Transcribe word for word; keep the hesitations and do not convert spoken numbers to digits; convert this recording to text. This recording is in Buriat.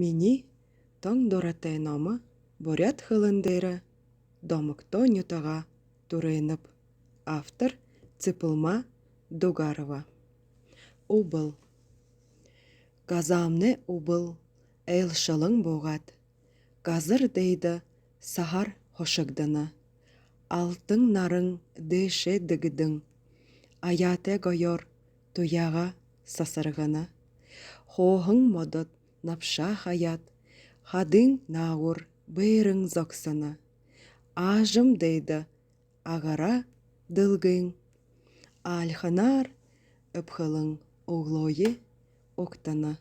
Минии тон дуратай номо буряад хэлэн дээрэ Домогто нютагаа түрээнэб. Автор Цыпылма Дугарова. Үбэл. Газаамнай үбэл айлшалан буугаад, газар дайда саһаар хушагдана. Алтан наран дээшээ дэгдэн, аяатай гоёор туяагаа сасаргана. Хооһон модод набшаа хаяад, хадын наагуур бээрэн зогсоно. Аажам дайда агараа дэлгэн, альханаар эбхэлэн үглөөе угтана.